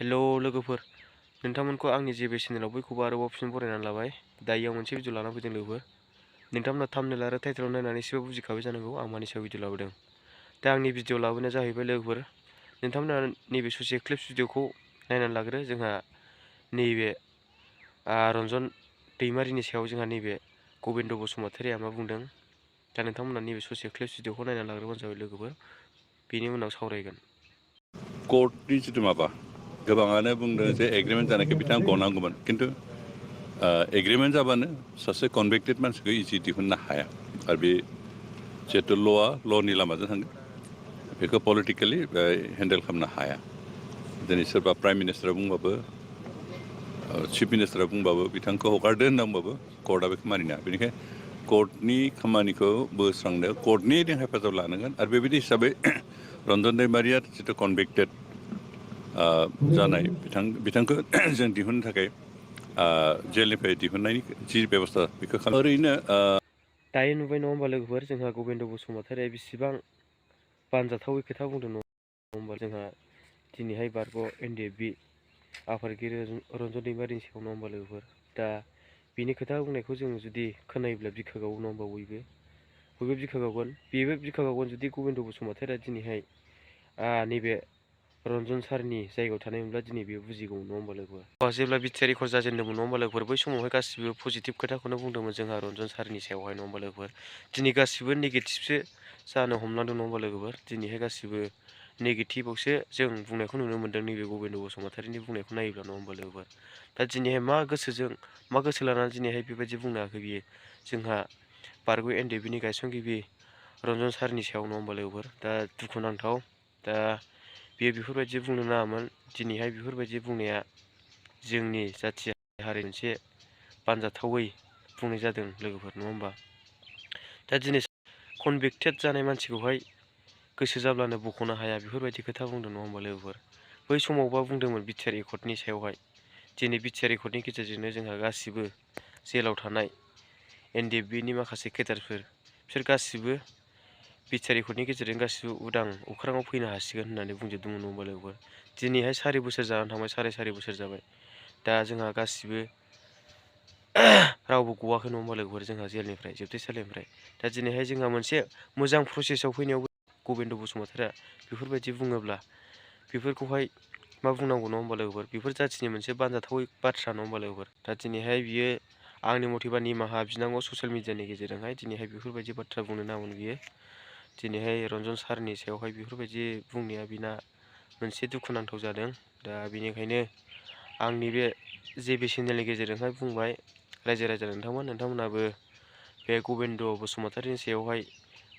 हेल' लोगोफोर, नोंथांमोनखौ आंनि जेबे चेनेलाव बयखौबो आरोबाव फिन बरायनानै लाबाय। दायो आं मोनसे भिडिअ लाना फैदों लोगोफोर। नोंथांमोना थाम्बनेल आरो टाइटेलाव नायनानै एसेबाबो बुजिखाबाय जानांगौ आं मानि सायाव भिडिअ लाबोदों। दा आंनि भिडिअ लाबोनाया जाहैबाय लोगोफोर, नोंथांमोना नैबे ससे क्लिप्स भिडिअखौ नायनानै लाग्रो। जोंहा नैबे रन्जन दैमारिनि सायाव जोंहा नैबे गबिन्द बसुमतारिया मा बुंदों। दा नोंथांमोना नैबे ससे क्लिप्स भिडिअखौ नायनानै लाग्रोबानो जाबाय लोगोफोर, बेनि उनाव सावरायगोन। कोर्टनि जितु माबा गोबाङानो बुंदों जे एग्रिमेन्ट जानायखौ बिथाङा गनांगौमोन, खिन्थु एग्रिमेन्ट जाबानो सासे कनभिक्टेड मानसिखौ इजि दिहुननो हाया। आरो बे जिहेतु ल'नि लामाजों थाङो, बेखौ पलिटिकेलि हेन्डेल खालामनो हाया। दिनै सोरबा प्राइम मिनिस्टारा बुंबाबो, चिफ मिनिस्टारा बुंबाबो, बिथांखौ हगारदो होनना बुंबाबो कर्टआ बेखौ मानिनो हाया। बेनिखायनो कर्टनि खामानिखौ बोस्रांनो कर्टनि हेफाजाब लानांगोन। आरो बेबायदि हिसाबै रन्जन दैमारिया जितु कनभिक्टेड जानाय बिथांखौ जों दिहुननो थाखाय जेलनिफ्राय दिहुननायनि जि बेबस्था बेखौ ओरैनो दायो नुबाय नङा होमबा लोगोफोर, जोंहा गबिन्द बसुमतारिया बेसेबां बानजाथावै खोथा बुंदों नङा होमबा। जोंहा दिनैहाय बारग' NDFB आफादगिरि रन्जन दैमारिनि सायाव नङा होमबा लोगोफोर। दा बिनि खोथा बुंनायखौ जों जुदि खोनायोब्ला बिखा गावो नङा होमबा। बयबो बिखा गावगोन। बेबो बिखा गावगोन जुदि गबिन्द बसुमतारिया दिनैहाय नैबे रन्जन सारनि जायगायाव थानायमोनब्ला दिनै बेयो बुजिगौमोन नङा होमबा लोगोफोर। जेब्ला बिटिआर रेकर्ड जाजेनदोंमोन नङा होमबा लोगोफोर, बै समावहाय गासिबो पजिटिभ खोथाखौनो बुंदोंमोन जोंहा रन्जन सारनि सायावहाय नङा होमबा लोगोफोर। दिनै गासिबो नेगेटिभसो जानो हमलांदों नङा होमबा लोगोफोर। दिनैहाय गासिबो नेगेटिभावसो जों बुंनायखौ नुनो मोन्दों नैबे गबिन्द बसुमतारिनि बुंनायखौ नायोब्ला नङा होमबा लोगोफोर। दा दिनैहाय मा गोसो लानानै दिनैहाय बेबायदि बुंनो हाखो बियो, जोंहा बारग' NDFBनि गायसनगिरि रन्जन सारनि सायाव नङा होमबा लोगोफोर। दा दुखुनांथाव, दा बियो बेफोरबायदि बुंनो नाङामोन। दिनैहाय बेफोरबायदि बुंनाया जोंनि जाथि हारिनि मोनसे बानजाथावै बुंनाय जादों लोगोफोर नङा होमबा। दा दिनै कनभिक्टेड जानाय मानसिखौहाय गोसो जाब्लानो बख'नो हाया बेफोरबायदि खोथा बुंदों नङा होमबा लोगोफोर। बै समावबा बुंदोंमोन बिटिआर रेकर्डनि सायावहाय। दिनै बिटिआर रेकर्डनि गेजेरजोंनो जोंहा गासिबो जेलाव थानाय NDFBनि माखासे केडारफोर, बिसोर गासिबो बिटिआर रेकर्डनि गेजेरजों गासिबो उदां अख्राङाव फैनो हासिगोन होननानै बुंजोबदोंमोन नङा होमबा लोगोफोर। दिनैहाय 4 बोसोर जानानै थांबाय, 4.5 बोसोर जाबाय। दा जोंहा गासिबो रावबो गवाखै नङा होमबा लोगोफोर, जोंहा जेलनिफ्राय जोबथेसालिनिफ्राय। दा दिनैहाय जोंहा मोनसे मोजां प्रसेसआव फैनायावबो गबिन्द बसुमतारिया बेफोरबायदि बुङोब्ला बेफोरखौहाय मा बुंनांगौ नङा होमबा लोगोफोर। बेफोर जाथिनि मोनसे बानजाथावै बाथ्रा नङा होमबा लोगोफोर। दा दिनैहाय बियो आंनि मथेबा निमाहा बिनांगौ ससियेल मिडियानि गेजेरजोंहाय। दिनैहाय बेफोरबायदि बाथ्रा बुंनो नाङामोन बियो। दिनैहाय रन्जन सारनि सायावहाय बेफोरबायदि बुंनाया बिना मोनसे दुखुनांथाव जादों। दा बेनिखायनो आंनि बे जेबे चेनेलनि गेजेरजोंहाय बुंबाय, रायजो राजा नोंथांमोनाबो बे गबिन्द बसुमतारिनि सायावहाय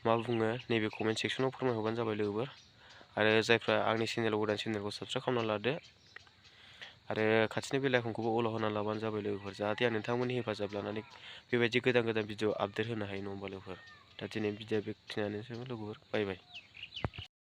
मा बुङो नैबे कमेन्ट सेक्सनाव फोरमायहरबानो जाबाय लोगोफोर। आरो जायफ्रा आंनि गोदान चेनेलखौ साबस्क्राइब खालामना लादो, आरो खाथिनि बेल आइकनखौबो अल होना लाबानो जाबाय लोगोफोर, जाहाथे आं नोंथांमोननि हेफाजाब लानानै बेबायदि गोदान भिडिअ आपडेट होनो हायो नङा होमबा लोगोफोर। दा दिनै भिडिअ बेखिनियानोसै लोगोफोर, बाय बाय।